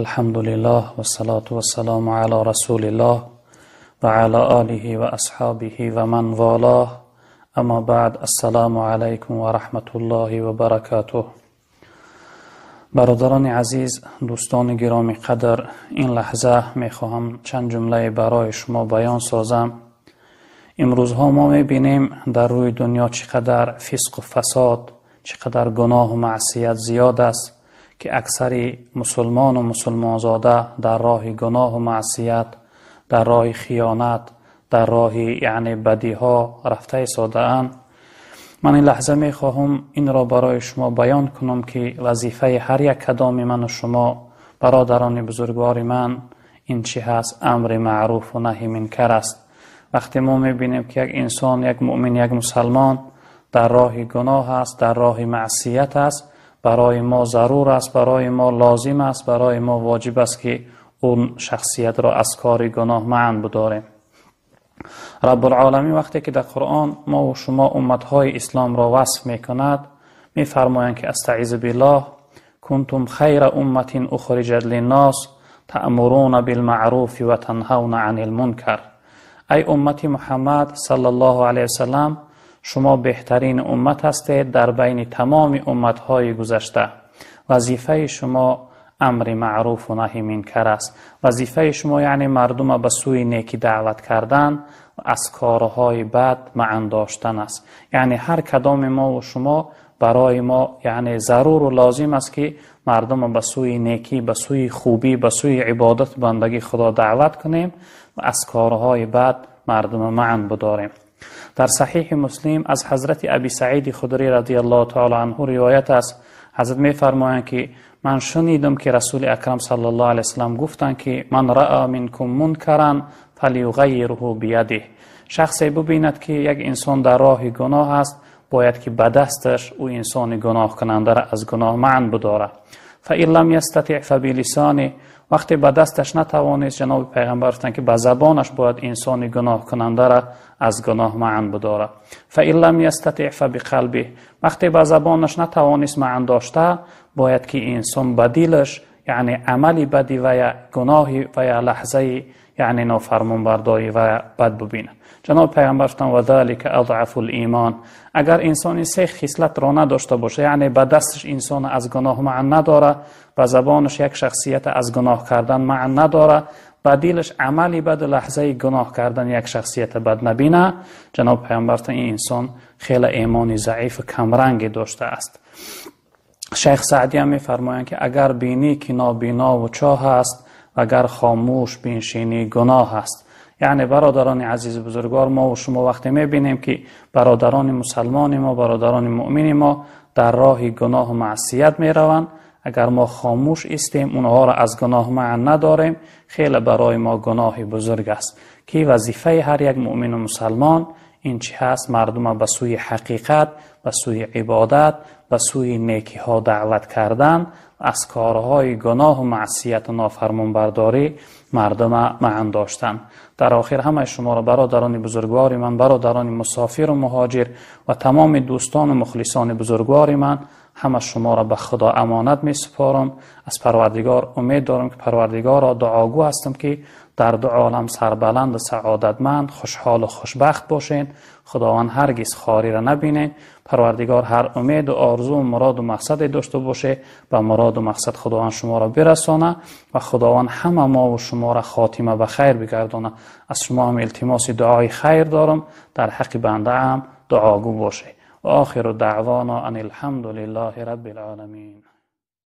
Алҳамдулиллаҳ вассалату вассаламу ала расулиллаҳ ва ала олиҳи ва асҳобиҳи ва ман валаҳ. Аммо баъд, ассалому алайкум ва раҳматуллоҳи ва баракатуҳ. Бародарони азиз, дӯстони гиромӣ қадр, ин лаҳза мехоҳам чанд ҷумлае барои шумо баён созам. Имрӯзҳо мо мебинем дар рӯи дунё чӣ қадар фисқу фасод, чӣ қадар гуноҳу маъсият зиёд аст, ки аксари мусулмону мусулмонзода дар роҳи гуноҳу маъсият, дар роҳи хиёнат, дар роҳи яъне бадиҳо рафта истодаанд. Ман ин лаҳза мехоҳам инро барои шумо баён кунам, ки вазифаи ҳар як кадоми ману шумо, бародарони бузургвори ман, ин чӣ ҳаст? Амри маъруфу наҳи мункар аст. Вақте мо мебинем, ки як инсон, як муъмин, як мусалмон дар роҳи гуноҳ аст, дар роҳи маъсият аст, барои мо зарур аст, барои мо лозим аст, барои мо воҷиб аст, ки он шахсиятро аз кори гуноҳ манъ бидорем. Раббулъоламин вақте ки дар Қуръон мо ва шумо умматҳои исломро васф мекунад, мефармоянд, ки астаъизу биллоҳ: кунтум хайра умматин ухриҷат линнос таъмуруна билмаъруфи ва танҳавна анил мункар. Ай уммати Муҳаммад саллаллоҳу алайҳи васаллам, шумо беҳтарин уммат ҳастед дар байни тамоми умматҳои гузашта. Вазифаи шумо амри маъруфу наҳи мункар аст. Вазифаи шумо яъне мардума ба сӯи некӣ даъват кардан ва аз корҳои бад манъ доштан аст. Яъне ҳар кадоми мо ва шумо барои мо яъне заруру лозим аст, ки мардума ба сӯи некӣ, ба сӯи хубӣ, ба сӯи ибодату бандагии Худо даъват кунем ва аз корҳои бад мардума манъ бидорем. Дар Саҳиҳи Муслим аз ҳазрати Аби Саиди Худрӣ радиаллоҳу таоло анҳу ривоят аст. Ҳазрат мефармоянд, ки ман шунидам, ки Расули Акрам саллаллоҳу алайҳи васаллам гуфтанд, ки ман раъа минкум мункаран фалюғайирҳу биядиҳ. Шахсе бибинад, ки як инсон дар роҳи гуноҳ аст, бояд ки ба дасташ ӯ инсони гуноҳкунандаро аз гуноҳ манъ бидорад. Фаин лам ястатиъ фабилисони. Вақте ба дасташ натавонист, ҷаноби пайғамбар гуфтанд, ки ба забонаш бояд инсони гуноҳкунандаро аз гуноҳ манъ бидорад. Фаин лам ястатиъ фабиқалбиҳ. Вақте ба забонаш натавонист манъ дошта, бояд ки инсон ба дилаш яъне амали бади ва я гуноҳи ва я лаҳзаи яъне нофармонбардорӣ ва бад бибинад. Ҷаноби пайғамбар гуфтанд: ва залика адъафу л-имон. Агар инсон ин се хислатро надошта бошад, яъне ба дасташ инсон аз гуноҳ манъ надорад, ба забонаш як шахсият аз гуноҳ кардан манъ надорад, ба дилаш амали бад лаҳзаи гуноҳ кардан як шахсияти бад набинад, ҷаноби пайғамбар гуфтанд, ин инсон хеле имони заифу камранге доштааст. Шайх Саъдӣ ҳам мефармоянд, ки агар бинӣ, ки нобинову чоҳ аст, агар хомӯш биншинӣ гуноҳ аст. Яъне бародарони азизу бузургвор, мо ва шумо вақте мебинем, ки бародарони мусалмони мо, бародарони муъмини мо дар роҳи гуноҳу маъсият мераванд, агар мо хомӯш истем, онҳоро аз гуноҳ манъ надорем, хеле барои мо гуноҳи бузург аст, ки вазифаи ҳар як муъмину мусалмон ин чӣ ҳаст? Мардума ба сӯи ҳақиқат, ба сӯи ибодат, ба сӯи некиҳо даъват кардан, аз корҳои гуноҳу маъсияту нофармонбардорӣ мардума манъ доштан. Дар охир ҳамаи шуморо, бародарони бузургвори ман, бародарони мусофиру муҳоҷир ва тамоми дӯстону мухлисони бузургвори ман, ҳама шуморо ба Худо амонат месупорам. Аз Парвардигор умед дорам, ки Парвардигорро дуогӯ ҳастам, ки дар ду олам сарбаланду саодатманд, хушҳолу хушбахт бошед. Худованд ҳаргиз хориро набинед. Парвардигор ҳар умеду орзу, муроду мақсаде дошта боше, ба муроду мақсад Худованд шуморо бирасона ва Худованд ҳама мо ва шуморо хотима ба хайр бигардона. Аз шумо ҳам илтимоси дуои хайр дорам, дар ҳаққи бандаам дуогӯ боше. Ва охиру даъвона ан алҳамду лиллаҳи раббил оламин.